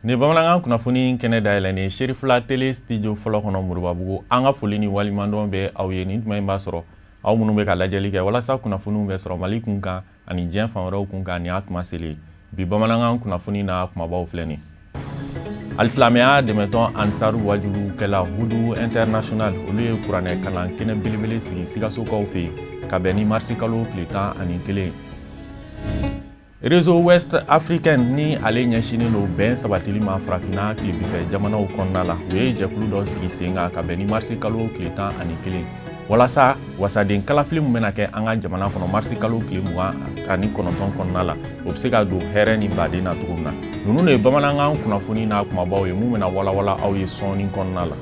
Ni bamanankan kunnafoni kɛnɛ dayɛlɛnnen Cherifla Télé studio fɔlɔ kɔnɔ Moribabugu, an ka foli ni waleɲumandɔn bɛ aw ye. Nin tuma in b'a sɔrɔ aw minnu bɛ ka lajɛli kɛ walasa kunnafoniw bɛ sɔrɔ Mali kun kan ani diɲɛ fan wɛrɛw kun kan, nin y'a tuma selen. Bi bamanankan kunnafoni na kumabaw filɛ nin. Alisilamɛya dɛmɛtɔn Ansaru wajulukɛla Hudu International, olu ye kuranɛ kalan kɛnɛ belebele sigi Sikasokaw fɛ yen ka bɛn ni marisi kalo tile 11. Réseau Ouest Africain ni ale ɲɛsinnen don bɛn sabatili ma farafinna tilebinfɛ jamanaw kɔnɔna la, u ye jɛkulu dɔ sigi sen kan ka bɛn ni marisi kalo tile 11 walasa wasaden kalafili min bɛna kɛ an ka jamana kɔnɔ marisi kalo tile 29 kɔnɔna la, o bɛ se ka don hɛrɛ ni baden na cogo min na. Ninnu de ye bamanankan kunnafoni n'a kumabaw ye mun bɛna walawala aw ye sɔɔni kɔnɔna la.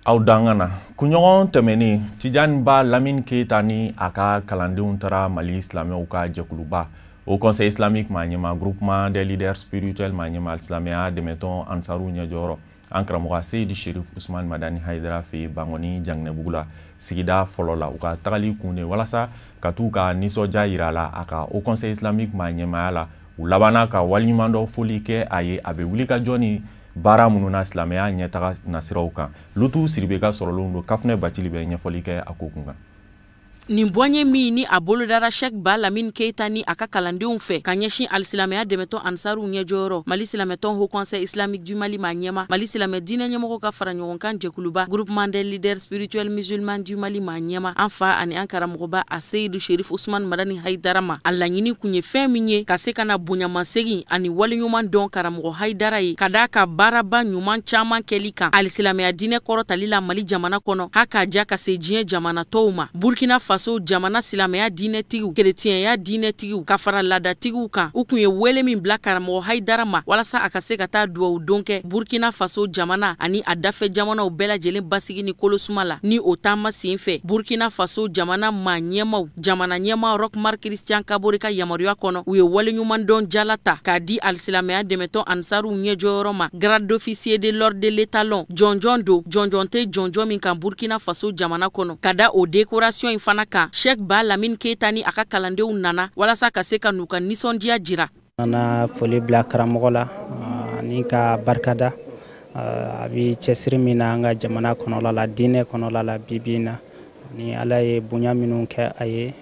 Aw dan ka na kunɲɔgɔn tɛmɛnen, Tidiane Ba Lamine Keita ni a ka kalandenw taara Mali silamɛw ka jɛkuluba au Conseil islamique maa ɲɛma, groupement des leaders spirituels maa ɲɛma, silamɛya dɛmɛtɔn Ansaru ɲɛjɔyɔrɔ, an karamɔgɔ Seyidi Sherif Usman Madani Hayidara fɛ yen Bankɔni Janginɛbugu la sigida fɔlɔ la. U ka tagali kun de walasa ka t'u ka nisɔndiya yira a la a ka au Conseil islamique maa ɲɛmaya la. U labanna ka waleɲumandɔn foli kɛ a ye, a bɛ wuli ka jɔ ni baara minnu na silamɛya ɲɛtaga nasiraw kan. Lutu Siribe ka sɔrɔlenw don, Kafunɛ Bacili bɛ ɲɛfɔli kɛ a ko kun kan. Nin bɔnye min ni a bolodara Cheikh Ba Lamine Keita ni a ka kalandenw fɛ ka ɲɛsin alisilamɛya dɛmɛtɔn Ansaru ɲɛjɔyɔrɔ, Mali silamɛtɔn Haut Conseil islamique du Mali maa ɲɛma, Mali silamɛ diinɛ ɲɛmɔgɔ ka fara ɲɔgɔn kan jɛkuluba, groupement des leaders spirituels musulmans du Mali maa ɲɛma, an fa ani an karamɔgɔba a Seyidu Sherif Usman Madani Hayidara ma. A laɲini kun ye fɛn min ye, ka se ka na bonyamasegin ani waleɲuman dɔn karamɔgɔ Hayidara ye ka d'a ka baaraba ɲuman caman kɛli kan alisilamɛya diinɛ kɔrɔtali la Mali jamana kɔnɔ, ha k'a ja ka se diɲɛ jamana tɔw ma. Burkina Faso jamana silamɛya diinɛtigiw, kerecɛnya diinɛtigiw ka fara laadatigiw kan, u kun ye wele min bila karamɔgɔ Hayidara ma walasa a ka se ka taa duwawu don kɛ Burkina Faso jamana ani a dafɛ jamanaw bɛɛ lajɛlen basigi ni kolosuma la. Ni o taama sen fɛ, Burkina Faso jamana maa ɲɛmaw, jamana ɲɛma Roch Marc Christian Kabore ka yamaruya kɔnɔ, u ye waleɲumandɔn jala ta k'a di alisilamɛya dɛmɛtɔn Ansaru ɲɛjɔyɔrɔ ma, grade d'officier de l'ordre de l'étalon jɔnjɔn don, jɔnjɔn tɛ jɔnjɔn min kan Burkina Faso jamana kɔnɔ. Ka da o décoration in fana kan, Cheikh Ba Lamine Keita ni a ka kalandenw nana walasa ka se ka n'u ka nisɔndiya jira. An na foli bila karamɔgɔ la ani ka barikada. A bɛ cɛsiri min na an ka jamana kɔnɔla la, diinɛ kɔnɔla la bi bi in na, ni Ala ye bonya minnu kɛ a ye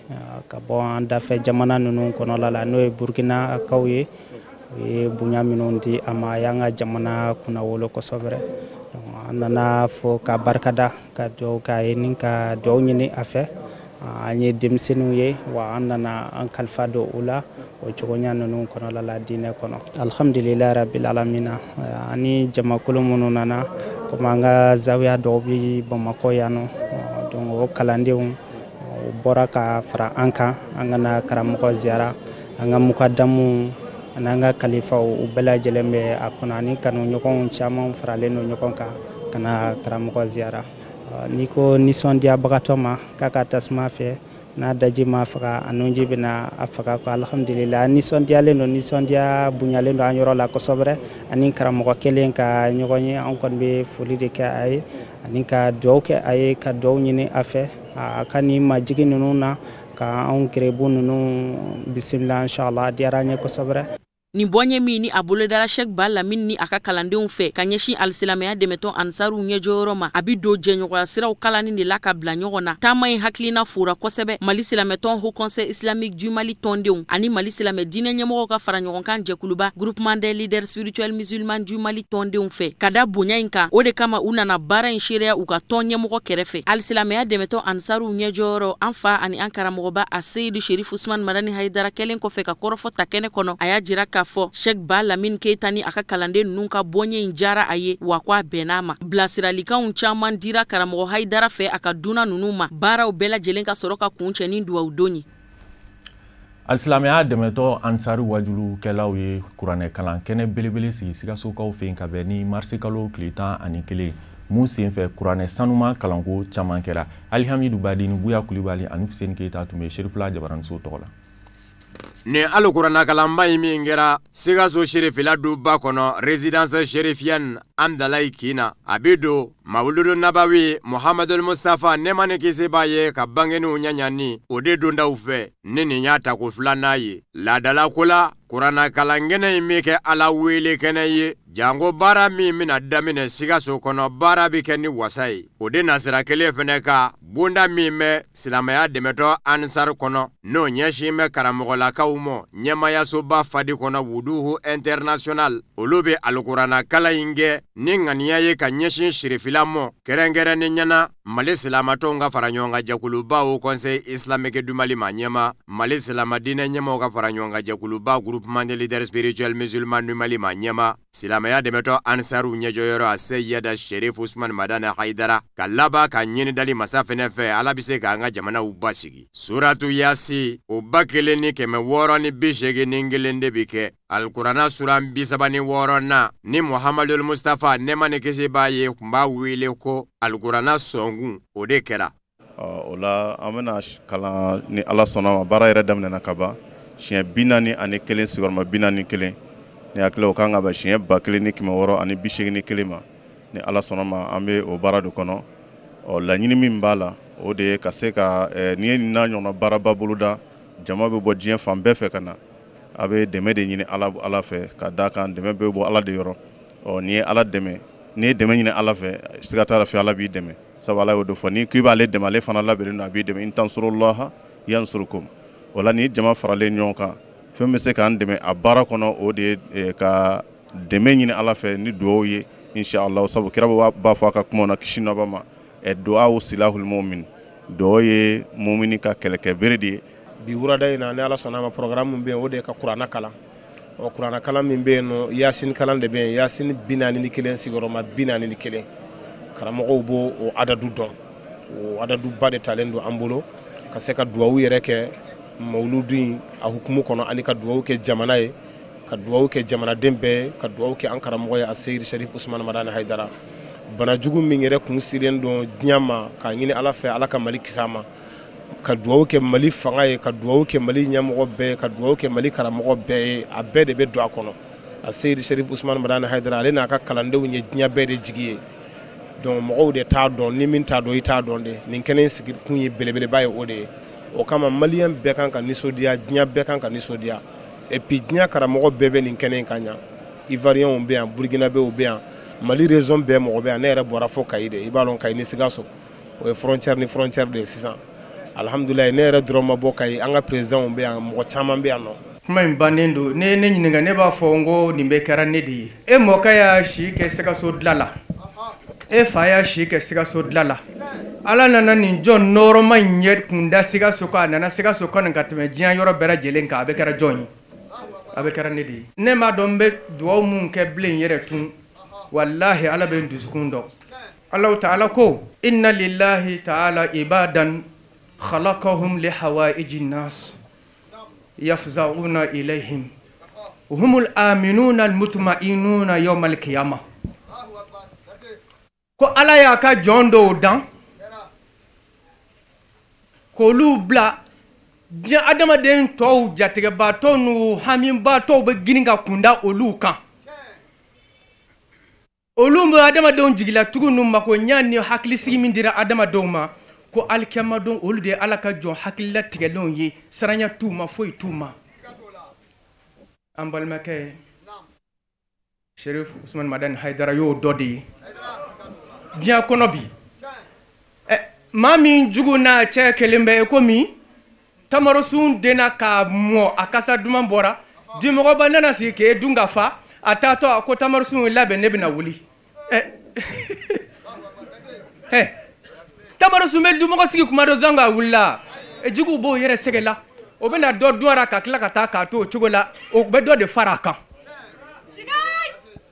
ka bɔ an dafɛ jamana ninnu kɔnɔla la, n'o ye Burkinakaw ye, u ye bonya minnu di a ma, a y'an ka jamana kunnawolo kosɛbɛ. An nana fo ka barikada, ka dugawu k'a ye ni ka dugawu ɲini a fɛ. An ye denmisɛnninw ye wa an nana an kalifa don u la o cogoya ninnu kɔnɔla la diinɛ kɔnɔ. Alhamdulilayi rabil alamina. Ani jamakulu minnu nana, komi an ka zawiya dɔw bɛ Bamakɔ yan nɔ, donc o kalandenw u bɔra ka fara an kan, an ka na karamɔgɔ ziyara, an ka mukadamuw ani an ka kalifaw u bɛɛ lajɛlen bɛ a kɔnɔ, ani kanuɲɔgɔnw caman faralen don ɲɔgɔn kan ka na karamɔgɔ ziyara. N'i ko nisɔndiyabagatɔ ma k'a ka tasuma fɛ, n'a daji ma faga, a nunji bɛna a faga ko alhamdulillah. Nisɔndiyalen don, nisɔndiya bonyalen don an yɔrɔ la kosɛbɛ, ani karamɔgɔ kelen ka ɲɔgɔn ye. An kɔni bɛ foli de kɛ a ye ani ka dugawu kɛ a ye, ka dugawu ɲini a fɛ a ka nin majigin ninnu na ka anw gɛrɛbu ninnu bisimila inshallah. A diyara an ye kosɛbɛ. Nin bɔnye min ni a bolodara Cheikh Ba Lamine ni a ka kalandenw fɛ ka ɲɛsin alisilamɛya dɛmɛtɔn Ansaru ɲɛjɔyɔrɔ ma, a bɛ don jɛɲɔgɔnya siraw kalanni de la ka bila ɲɔgɔn na. Taama in hakilina fora kosɛbɛ Mali silamɛtɔn Haut Conseil islamique du Mali tɔndenw ani Mali silamɛ diinɛ ɲɛmɔgɔw ka fara ɲɔgɔn kan jɛkuluba, groupement des leaders spirituels musulmans du Mali tɔndenw fɛ ka da bonya in kan. O de kama u nana baara in seereya u ka tɔn ɲɛmɔgɔ kɛrɛfɛ. Alisilamɛya dɛmɛtɔn Ansaru ɲɛjɔyɔrɔ, an fa ani an karamɔgɔba a Seyidu Sherif Usman Madani Hayidara kɛlen kɔfɛ ka kɔrɔfɔ ta kɛnɛ kɔnɔ, a y'a jira k'a fɔ Cheikh Ba Lamine Keita ni a ka kalanden ninnu ka bɔnye in diyara a ye, wa ko a bɛnn'a ma. Bilasiralikanw caman dira karamɔgɔ Hayidara fɛ a ka dunan ninnu ma, baaraw bɛɛ lajɛlen ka sɔrɔ ka kuncɛ ni duwawu don ye. Alisilamɛya dɛmɛtɔ Ansaru wajulukɛlaw ye kuranɛ kalan kɛnɛ belebele sigi Sikasokaw fɛ yen ka bɛn ni marisi kalo tile 11, mun senfɛ kuranɛ sanuma kalanko caman kɛra. Alihamidu Badini, Buya Kulibali ani Fuseni Keyita tun bɛ Cherifla Jabaraniso tɔgɔ la. Nin alikuranakalanba in min kɛra Sikaso Serifila duba kɔnɔ, résidence chérifienne Amdalayi kin na, a bɛ don Mawuludu Nabawi Muhamadul Mustafa, nɛɛma ni kisi b'a ye, ka bangeniw ɲaɲani o de dondaw fɛ. Ni nin y'a tako filanan ye laadala ko la, kuranɛkalankɛnɛ in bɛ kɛ Ala wele kɛnɛ ye, janko baara min bɛna daminɛ Sikaso kɔnɔ, baara bɛ kɛ ni wasa ye. O de nasira kelen fana ka bonda min bɛ silamɛya dɛmɛtɔ Ansar kɔnɔ, n'o ɲɛsin bɛ karamɔgɔlakaw ma ɲɛmayasoba fadi kɔnɔ, Wuduhu International, olu bɛ alikuranɛkalan in kɛ ni ŋaniya ye ka ɲɛsin sirifila mɔ, kɛrɛnkɛrɛnnen ɲɛna Mali silamatɔnw ka fara ɲɔgɔn kan jɛkuluba, Haut Conseil islamique du Mali ma ɲɛma, Mali silama diinɛ ɲɛmaaw ka fara ɲɔgɔn kan jɛkuluba, Groupement des leaders spirituels musulmans du Mali ma ɲɛma, silamɛya dɛmɛtɔ Ansaru ɲɛjɔyɔrɔ a Seyida Sherif Usman Madani Hayidara, ka laban ka ɲini dali masa fɛnɛ fɛ, Ala bɛ se k'an ka jamanaw basigi. Suratu Yasi, o 1681 de bɛ kɛ alikuranna suran 36nan, ni Muhamadul Mustafa, nɛɛma ni kisi b'a ye, tun b'a wele ko alikuranna sɔnkun, o de kɛra. O la, an bɛna kalan ni Ala sɔnna ma. Baara yɛrɛ daminɛna ka ban, siɲɛ 41 sigiyɔrɔma 41. Ni hakili o kan ka bɛn siɲɛ 1681 ma, ni Ala sɔnna ma. An bɛ o baara de kɔnɔ. Ɔ, laɲini min b'a la, o de ye ka se ka n'i ye nin n'a ɲɔgɔnna baaraba boloda, jama bɛ bɔ diɲɛ fan bɛɛ fɛ ka na. A bɛ dɛmɛ de ɲini Ala fɛ, ka d'a kan dɛmɛ bɛ bɔ Ala de yɔrɔ. Ɔ, n'i ye Ala dɛmɛ, n'i ye dɛmɛ ɲini Ala fɛ, siga t'a la fɛ Ala b'i dɛmɛ, sabu Ala y'o de fɔ: n'i k'i b'ale dɛmɛ, ale fana labɛnnen don, a b'i dɛmɛ. In tansurullaha yansurukum. O la, ni jama faralen ɲɔgɔn kan, fɛn bɛ se k'an dɛmɛ a baara kɔnɔ, o de ye ka dɛmɛ ɲini Ala fɛ ni dugawu ye, inshallah. Sabu kira b'a fɔ a ka kuma na, kisi nɔba ma, du'a silahul mu'min, dugawu ye mumini ka kɛlɛkɛ bere de ye. Bi wurada in na, ni Ala sɔnna a ma, programme min bɛ yen, o de ye ka kuranɛ kalan. Ɔ, kuranɛ kalan min bɛ yen nɔ, Yasin kalan de bɛ yen, Yasin 41 sigiyɔrɔma 41. Karamɔgɔw b'o o adadu dɔn, o adaduba de talen don an bolo ka se ka duwawu yɛrɛ kɛ mawuludu in a hukumu kɔnɔ, ani ka duwawu kɛ jamana ye, ka duwawu kɛ jamanaden bɛɛ ye, ka duwawu kɛ an karamɔgɔ ye, a Seyidi Sharif Usman Madani Hayidara. Banajugu min yɛrɛ kun siren don diɲɛ ma, k'a ɲini Ala fɛ, Ala ka Mali kisi a ma, ka duwawu kɛ Mali fanga ye, ka duwawu kɛ Mali ɲɛmɔgɔ bɛɛ ye, ka duwawu kɛ Mali karamɔgɔ bɛɛ ye. A bɛɛ de bɛ don a kɔnɔ. A Seyidi Sharif Usman Madani Hayidara, ale n'a ka kalandenw ye diɲɛ bɛɛ de jigi ye. Donc mɔgɔw de t'a dɔn, ni min t'a dɔn, i t'a dɔn de. Nin kɛnɛ in sigi kun ye belebeleba ye, o de ye. O kama, maliyɛn bɛɛ kan ka nisɔndiya, diɲɛ bɛɛ kan ka nisɔndiya. Et puis diɲɛ karamɔgɔ bɛɛ bɛ nin kɛnɛ in kan yan. Ivoiriyɛnw bɛ yan, Burkinabèw bɛ yan, Mali région bɛɛ mɔgɔ bɛ yan. Ne yɛrɛ bɔra fo Kayi de. I b'a dɔn, Kayi ni Sikaso, o ye frontière ni frontière de ye sisan. Alihamudulilayi, ne yɛrɛ dɔrɔn ma bɔ Kayi, an ka présidentw bɛ yan, mɔgɔ caman bɛ yan nɔ. Kuma in bannen don. Ne ye ne ɲininka, ne b'a fɔ n ko nin bɛɛ kɛra ne de ye. E mɔkɛ y'a si kɛ Sikaso dilan la, e fa y'a si kɛ Sikaso dilan la. Ala nana nin jɔn nɔɔrɔma in ɲɛ kun da Sikaso kan, a nana Sikaso kɔni ka tɛmɛ diɲɛ yɔrɔ bɛɛ lajɛlen kan. A bɛ kɛra jɔn ye? A bɛ kɛra ne de ye. Ne m'a dɔn n bɛ dugawu mun kɛ bilen yɛrɛ tun. Walahi, Ala bɛ n dusukun dɔn. Alahu taala ko: inna lillahi taala ibadan khalaqahum li hawaiji nas yafzauna ilayhim humul aminuna almutma'inuna yawmal qiyamah. Ko Ala y'a ka jɔn dɔw dan k'olu bila diɲɛ adamaden tɔw, jatigɛbaatɔ n'u hamibaatɔw bɛ girin ka kunda olu kan. Olu bɛ adamadenw jigilatugu n'u mako ɲa ni hakilisigi min dira adamadenw ma, ko alikiyamadenw, olu de ye Ala ka jɔn hakililatigɛlenw ye, saranya t'u ma, foyi t'u ma. An balimakɛ Sherif Usman Madani Hayidara y'o dɔ de ye diɲɛ kɔnɔ bi. Ɛ, maa min jugu n'a cɛ kelen bɛ, komi tamarosun denna k'a mɔ, a kasa duman bɔra, dimɔgɔba nana sigi k'e dun ka fa, a taatɔ a ko: tamarosun labɛn, ne bɛna wuli. Ɛ ɛ, tamarosun bɛ dumɔgɔ sigi kuma dɔ zan ka wulila, juguw b'o yɛrɛ sɛgɛ la, o bɛna dɔ dun a la ka tila ka taa k'a to o cogo la, o bɛ dɔ de fara a kan.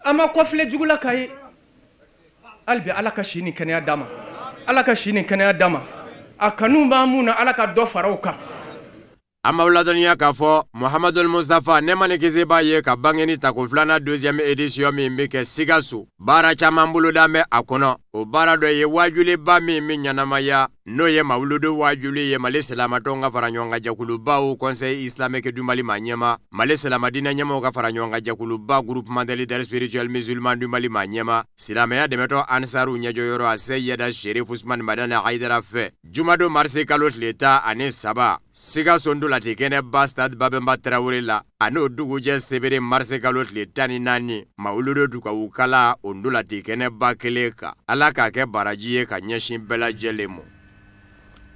An ma kɔfilɛ jugu la k'a ye. Hali bi, Ala ka si ni kɛnɛya d'a ma, Ala ka si ni kɛnɛya d'a ma. A kanu b'an mun na, Ala ka dɔ fara o kan. An b'aw ladɔnniya k'a fɔ Muhamadul Mustafa, nɛɛma ni kisi b'a ye, ka bangeni tako filanan, deuxième édition min bɛ kɛ Sikaso, baara caman boloda bɛ a kɔnɔ. O baara dɔ ye waajuliba min bɛ ɲɛnamaya. N'o ye mawuludu waajuli ye Mali silamatɔnw ka fara ɲɔgɔn kan jɛkuluba Haut Conseil islamique du Mali maa ɲɛma, Mali silamadinɛ ɲɛmaaw ka fara ɲɔgɔn kan jɛkuluba Groupement des leaders spirituels musulmans du Mali maa ɲɛma, silamɛya dɛmɛtɔ Ansaru ɲɛjɔyɔrɔ a Seyida Sherif Usman Madani Hayidara fɛ. Jumadon marisi kalo tile 13, Sikaso ntolati kɛnɛba stade Babɛnba Tarawele la, a n'o dugujɛ sebere marisi kalo tile 14, mawuludu dugawukala o ntolati kɛnɛba kelen kan. Ala k'a kɛ baraji ye ka ɲɛsin bɛɛ lajɛlen ma.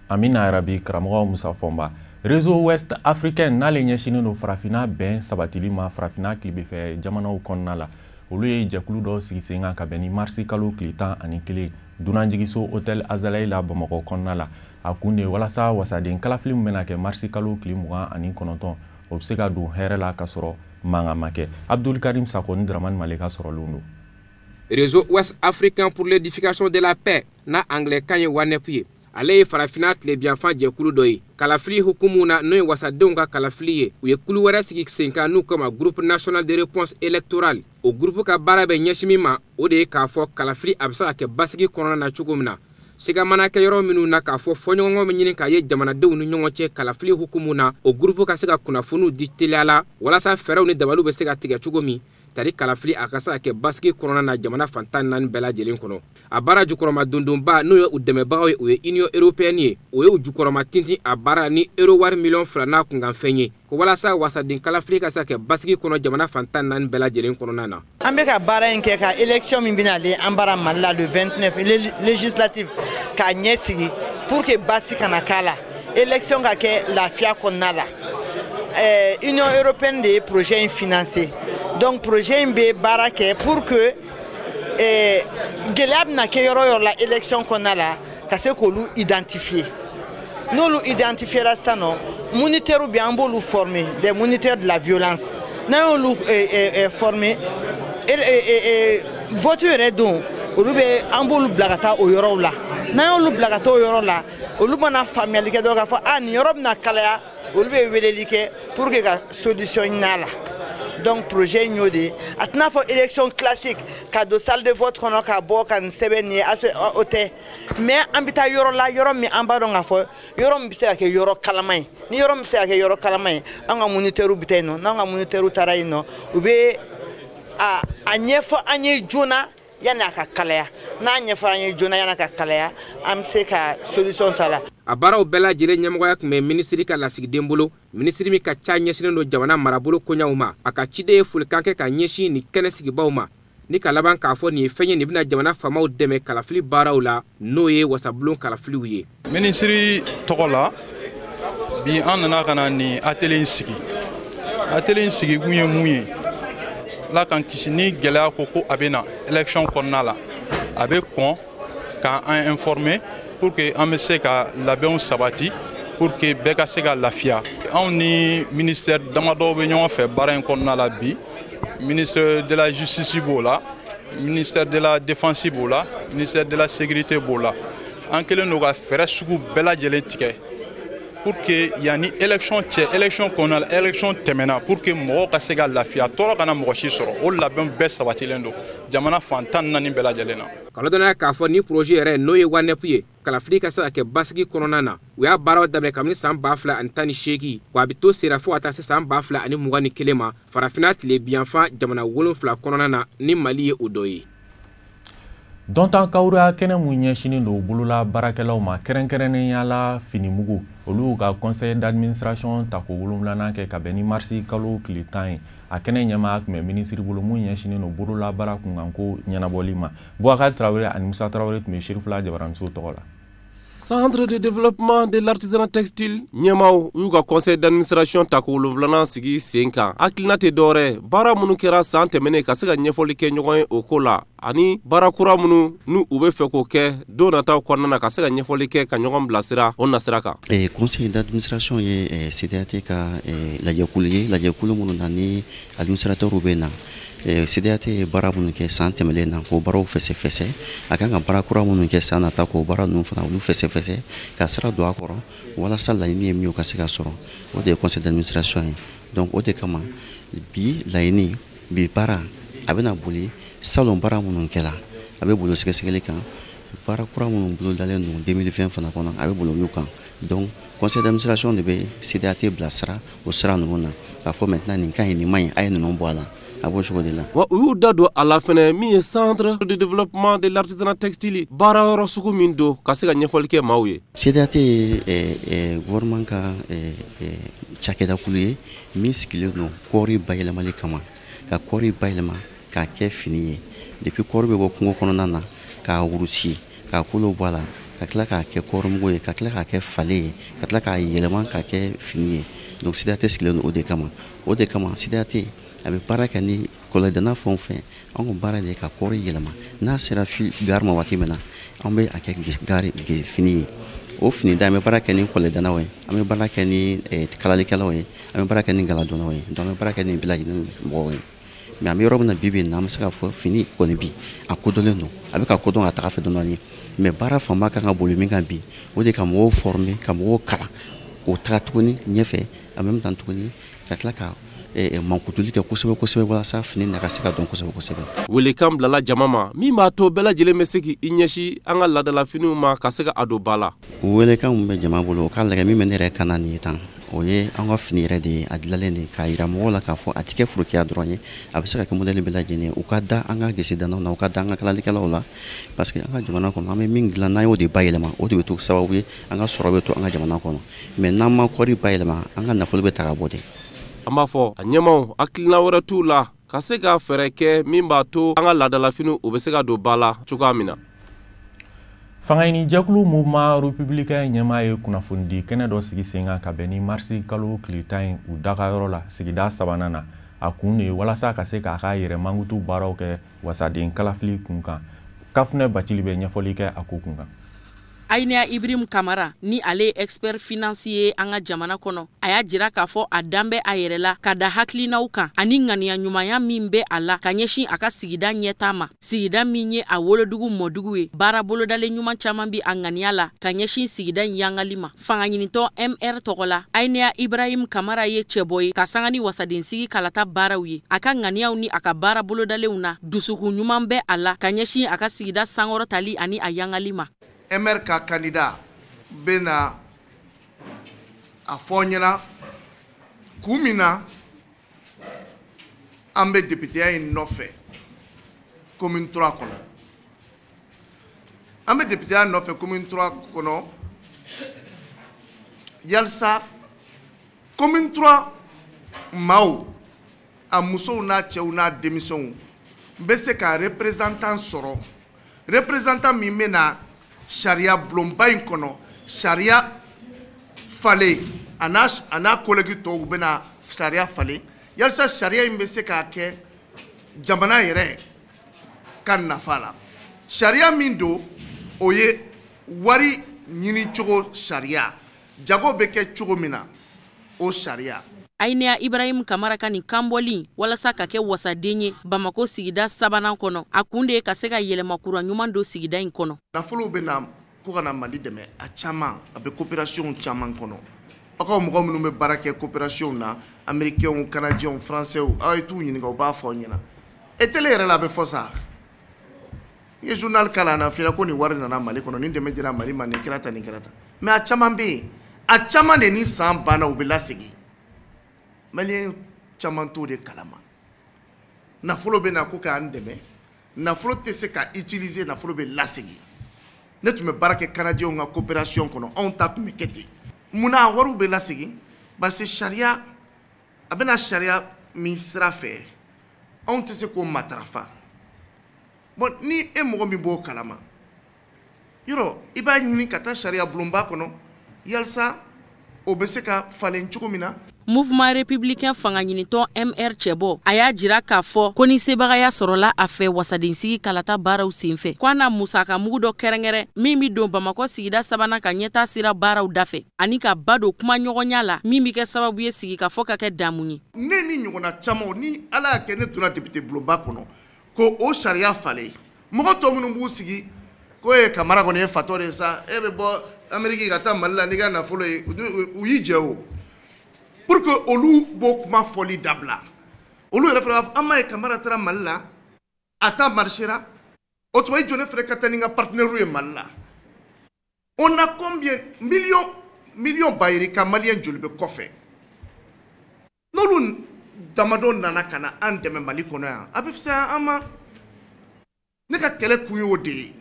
Amina yarabi. Karamɔgɔ Musa Fɔnba, Réseau Ouest africain n'ale ɲɛsinnen don farafinna bɛn sabatili ma farafinna tilebefɛ jamanaw kɔnɔna la, olu ye jɛkulu dɔ sigi sen kan ka bɛn ni marisi kalo tile 11, dunanjigiso Hôtel Azalaï la Bamakɔ kɔnɔna la. A kun de ye walasa wasaden kalafili min bɛna kɛ marisi kalo tile 29, o bɛ se ka don hɛrɛ la ka sɔrɔ mankan ma kɛ. Abdul Karim Sako ni Dramani Maleka sɔrɔlen don. Réseau Ouest africain pour l'édification de la paix, n'a anglais kan ye WANEP ye, ale ye farafinna tilebiyanfan jɛkulu dɔ ye. Kalafili hukumu na, n'o ye wasadenw ka kalafili ye, u ye kulu wɛrɛ sigi sen kan n'u kama Groupe national de réponse électorale. O groupe ka baara bɛ ɲɛsin min ma, o de ye k'a fɔ kalafili a bɛ se ka kɛ basigi kɔnɔna na cogo min na, siga mana kɛ yɔrɔ minnu na, k'a fɔ fɔɲɔgɔnkɔ bɛ ɲini k'a ye jamanadenw ni ɲɔgɔn cɛ kalafili hukumu na, o groupe ka se ka kunnafoniw di teliya la walasa fɛɛrɛw ni dabaliw bɛ se ka tigɛ cogo min tari kalafili a ka se ka kɛ basigi kɔnɔna na jamana fan 14 bɛɛ lajɛlen kɔnɔ. A baara jukɔrɔma dondonba, n'o ye u dɛmɛbagaw ye, o ye Union européenne ye. O ye u jukɔrɔma tintin a baara ni euro wari miliyɔn 2 n'a kunkanfɛn ye, ko walasa wasaden kalafili ka se ka kɛ basigi kɔnɔ jamana fan 14 bɛɛ lajɛlen kɔnɔna na. An bɛ ka baara in kɛ ka élection min bɛna ale an bara Mali la le 29, législative, k'a ɲɛ sigi pour que basi kana k'a la, élection ka kɛ lafiya kɔnɔna la. Union européenne de ye projet in financé, donc projet in bɛ baara kɛ pour que gɛlɛya bɛna kɛ yɔrɔ o yɔrɔ la élection kɔnɔna la, ka se k'olu identifier. N'olu identifiera sisan nɔ, moniteurs bɛ, an b'olu former, des moniteurs de la violence. N'an y'olu former, vote yɛrɛ don, olu bɛ, an b'olu bila ka taa o yɔrɔw la. N'an y'olu bila ka taa o yɔrɔ la, olu mana faamuyali kɛ dɔrɔn k'a fɔ a nin yɔrɔ bɛna kalaya, olu bɛ weleli kɛ pour que ka solution ɲini a la. Donc projet in y'o de ye. A tɛna fɔ élection classique ka don salle de vote kɔnɔ ka bɔ ka nin sɛbɛn nin ye, o tɛ. Mais an bɛ taa yɔrɔ la, yɔrɔ min an b'a dɔn k'a fɔ yɔrɔ min bɛ se ka kɛ yɔrɔ kalama ye. Ni yɔrɔ min bɛ se ka kɛ yɔrɔ kalama ye, an ka moniteurs bɛ taa yen nɔ. N'an ka moniteurs taara yen nɔ, u bɛ a ɲɛfɔ an ye joona yanni a ka kalaya. N'a ɲɛfɔra an ye joona yanni a ka kalaya, an bɛ se ka solution sɔrɔ a la. A baaraw bɛɛ lajɛlen ɲɛmɔgɔya tun bɛ minisiri ka lasigiden bolo, minisiri min ka ca ɲɛsinnen don jamana marabolo koɲaw ma. A ka ciden ye folikan kɛ ka ɲɛsin nin kɛnɛ sigibaw ma, ni ka laban k'a fɔ nin ye fɛn ye nin bɛna jamana faamaw dɛmɛ kalafili baaraw la, n'o ye wasabulon kalafiliw ye. Minisiri tɔgɔ la, bi an nana ka na nin atelier in sigi. Atelier in sigi kun ye mun ye? Ala k'an kisi ni gɛlɛya ko ko a bɛ na élection kɔnɔna la, a bɛ kɔn k'an informer pour que an bɛ se ka labɛnw sabati pour que bɛɛ ka se ka lafiya. Anw ni ministère damadɔw bɛ ɲɔgɔn fɛ baara in kɔnɔna la bi. Ministre de la Justice b'o la, ministère de la Défense b'o la, ministère de la Sécurité b'o la. An kɛlen don ka fɛɛrɛ sugu bɛɛ lajɛlen tigɛ pour que yanni élection cɛ, élection kɔnɔna la, élection tɛmɛna, pour que mɔgɔw ka se ka lafiya, tɔɔrɔ kana mɔgɔ si sɔrɔ. O labɛn bɛɛ sabatilen don jamana fan 14 bɛɛ lajɛlen na. Ka ladɔnniya k'a fɔ ni projet yɛrɛ, n'o ye WANEP ye, kalafili ka se ka kɛ basigi kɔnɔna na, u y'a baaraw daminɛ kabini san 2018, wa a bɛ to senna fo ka taa se san 2021 ma, farafinna tilebiyanfan jamana 7 kɔnɔna na, ni Mali ye o dɔ ye. Dɔntan kawura kɛnɛ mun ɲɛsinnen don bolola baarakɛlaw ma, kɛrɛnkɛrɛnnenya la finimugu, olu y'u ka conseil d'administration tako 7nan kɛ ka bɛn ni marisi kalo tile 10 ye. A kɛnɛ ɲɛmaa tun bɛ minisiri bolo mun ɲɛsinnen don bolola baara kunkanko ɲɛnabɔli ma. Boubacar Traoré ani Musa Traoré tun bɛ Serifula Jabaraniso tɔgɔ la. Centre de développement de l'artisanat textile ɲɛmaw y'u ka conseil d'administration tako 7nan sigi sen kan. Hakilina tɛ dɔwɛrɛ, baara minnu kɛra san tɛmɛnen, ka se ka ɲɛfɔli kɛ ɲɔgɔn ye o ko la, ani baara kura minnu n'u u bɛ fɛ k'o kɛ don nataw kɔnɔna na, ka se ka ɲɛfɔli kɛ ka ɲɔgɔn bilasira o nasira kan. Conseil d'administration ye CDAT ka lajɛkulu ye, lajɛkulu minnu na ni administrateurs bɛ na. CDAT ye baara minnu kɛ san tɛmɛlen na, k'o baaraw fɛsɛfɛsɛ, a kan ka baara kura minnu kɛ san nata, k'o baara ninnu fana olu fɛsɛfɛsɛ ka sira don a kɔrɔ walasa laɲini ye min ye, o ka se ka sɔrɔ. O de ye conseil d'administration ye. Donc o de kama bi laɲini, bi baara a bɛna boli salon baara minnu kɛla, a bɛ boli sɛgɛsɛgɛli kan. Baara kura minnu bolodalen don 2020 fana kɔnɔ, a bɛ boli olu kan. Donc conseil d'administration de bɛ CDAT bilasira o sira ninnu na, k'a fɔ maintenant nin ka ɲi, nin man ɲi, a ye ninnu bɔ a la. A b'o cogo de la. Wa u y'u da don a la fɛnɛ, min ye centre de développement de l'artisanat textile, baara yɔrɔ sugu min don, ka se ka ɲɛfɔli kɛ maaw ye. CDAT ye gouvernement ka cakɛdakulu ye min sigilen don kɔɔri bayɛlɛmali kama, ka kɔɔri bayɛlɛma k'a kɛ fini ye. Depuis kɔɔri bɛ bɔ kungo kɔnɔna na, k'a wurusi, k'a kolo bɔ a la, ka tila k'a kɛ kɔɔrimugu ye, ka tila k'a kɛ fale ye, ka tila k'a yɛlɛma k'a kɛ fini ye. Donc CDAT sigilen don o de kama. O de kama CDAT a bɛ baara kɛ ni kɔlɔlɔdana fɛn o fɛn. Anw ka baara de ye ka kɔɔri yɛlɛma. N'a sera gari ma waati min na, an bɛ a kɛ gari fini ye. O fini da, an bɛ baara kɛ ni kɔlɔlɔdanaw ye, an bɛ baara kɛ ni kalalikɛlaw ye, an bɛ baara kɛ ni galadonnaw ye. Donc an bɛ baara kɛ ni bɛɛ lajɛlen mɔgɔw ye. Mais an bɛ yɔrɔ min na bi bi in na, an bɛ se k'a fɔ fini kɔni bi a kodɔnlen don, a bɛ ka kodɔn ka taga fɛ dɔɔnin dɔɔnin. Mais baara fanba kan ka boli min kan bi, o de ka mɔgɔw former, ka mɔgɔw kalan k'o taga tuguni ɲɛfɛ, en même temps tuguni ka tila ka mankutuli kɛ kosɛbɛ kosɛbɛ, walasa fini na ka se ka dɔn kosɛbɛ kosɛbɛ. Welekan bilala jama ma min b'a to bɛɛ lajɛlen bɛ se k'i ɲɛsin an ka laadalafiniw ma, ka se ka a don ba la. Welekan min bɛ jama bolo, o k'a lajɛ min bɛ ne yɛrɛ kan na nin ye tan, o ye an ka fini yɛrɛ de ye, a dilanlen de k'a yira mɔgɔw la k'a fɔ a tɛ kɛ forokiya dɔrɔn ye, a bɛ se ka kɛ modèle bɛɛ lajɛlen ye. U ka da an ka gesedanaw na, u ka da an ka kalalikɛlaw la, parce que an ka jamana kɔnɔ, an bɛ min dilan, n'an y'o de bayɛlɛma, o de bɛ to sababu ye an ka sɔrɔ bɛ to an ka jamana kɔnɔ. Mais n'an ma kɔɔri bayɛlɛma, an ka nafolo bɛ ta ka bɔ ten. An b'a fɔ a ɲɛmaw hakilina wɛrɛ t'u la ka se ka fɛɛrɛ kɛ min b'a to an ka laadalafiniw u bɛ se ka don ba la cogoya min na. Fangaɲinijɛkulu Mouvement républicain ɲɛmaa ye kunnafonidi kɛnɛ dɔ sigi sen kan ka bɛn ni marisi kalo tile 10 ye u dagayɔrɔ la, sigida sabanan na. A kun de ye walasa ka se k'a ka yɛrɛ mankutu baaraw kɛ wasaden kalafili kun kan. Kafunɛ Bacili bɛ ɲɛfɔli kɛ a ko kun kan. Aineya Ibrahim Kamara, ni ale ye expert financier ye an ka jamana kɔnɔ, a y'a jira k'a fɔ a dan bɛ a yɛrɛ la ka da hakilinaw kan ani ŋaniya ɲumanya min bɛ a la ka ɲɛsin a ka sigida ɲɛtaa ma, sigida min ye a wolodugu mɔdugu ye. Baara bolodalen ɲuman caman bi a ŋaniya la ka ɲɛsin sigida in yangali ma. Fangaɲinitɔn MR tɔgɔ la, Aineya Ibrahim Kamara ye cɛbɔ ye ka sanga ni wasadensigi kalata baaraw ye. A ka ŋaniyaw ni a ka baara bolodalenw na, dusukun ɲuman bɛ a la ka ɲɛsin a ka sigida sankɔrɔtali ani a yangali ma. MR ka candidat bɛna a fɔ ɲɛna kun min na an bɛ députéya in nɔfɛ commune 3 kɔnɔ. An bɛ députéya nɔfɛ commune 3 kɔnɔ yalisa commune 3 maaw, a musow n'a cɛw n'a denmisɛnw bɛ se ka représentant sɔrɔ, représentant min bɛ na sariya bulonba in kɔnɔ, sariya falen, a n'a collègue tɔw bɛna sariya falen yalisa sariya in bɛ se k'a kɛ jamana yɛrɛ ka nafa la. Sariya min don, o ye wari ɲinicogo sariya, jago bɛ kɛ cogo min na, o sariya. Aineya Ibrahim Kamara ka nin kanbɔli walasa ka kɛ wasaden ye Bamako sigida sabanan kɔnɔ, a kun de ye ka se ka yɛlɛma kura ɲuman don sigida in kɔnɔ. Nafolo bɛ na ko ka na Mali dɛmɛ, a caman a bɛ coopération caman kɔnɔ. Aw ka mɔgɔ minnu bɛ baara kɛ coopération na, américains, canadiens, français, aw ye t'u ɲininka, u b'a fɔ aw ɲɛna. E télé yɛrɛ la a bɛ fɔ sa. I ye journal kalan na, a fɔra ko nin wari nana Mali kɔnɔ, nin dɛmɛ dira Mali ma, nin kɛra tan, nin kɛra tan. Mais a caman bɛ yen, a caman de ni san banna u bɛ lasegin. Maliyɛn caman t'o de kalama. Nafolo bɛ na ko k'an dɛmɛ, nafolo tɛ se ka utiliser, nafolo bɛ lasegin. Ne tun bɛ baara kɛ canadiens ka coopération kɔnɔ, anw ta tun bɛ kɛ ten. Munna a wariw bɛ lasegin? Parce que sariya, a bɛna sariya min sira fɛ, anw tɛ se k'o matarafa. Bon, ni e mɔgɔ min b'o kalama, yɔrɔ i b'a ɲini ka taa sariya bulonba kɔnɔ yalisa o bɛ se ka falen cogo min na. Mouvement républicain fangaɲinitɔn MR cɛbɔ, a y'a jira k'a fɔ ko ni sebagaya sɔrɔla a fɛ wasadensigi kalata baaraw senfɛ, ko a na musaka mugu dɔ kɛrɛnkɛrɛn min bɛ don Bamakɔ sigida sabanan ka ɲɛtaa sira baaraw dafɛ, ani ka ba don kumaɲɔgɔnya la min bɛ kɛ sababu ye sigikafɔ ka kɛ damu ye. Ne ni ɲɔgɔnna caman, ni Ala y'a kɛ ne donna député bulonba kɔnɔ ko o sariya falen, mɔgɔ tɔ minnu b'u sigi ko e Kamara kɔni ye fatɔ de ye sa, e bɛ bɔ Amérique ka taa Mali la n'i ka nafolo ye, u y'i jɛ o. Pour que olu b'o kuma fɔli dabila, olu yɛrɛ fana b'a fɔ an m'a ye Kamara taara Mali la, a ta marchera, O tuma i jɔ ne fana ka taa ni n ka partenaire ye Mali la. On a combien million million bayirika malien joli bɛ kɔfɛ? N'olu damadɔ nana ka na an dɛmɛ Mali kɔnɔ yan, a bɛ fisaya an ma. Ne ka kɛlɛ kun y'o de ye,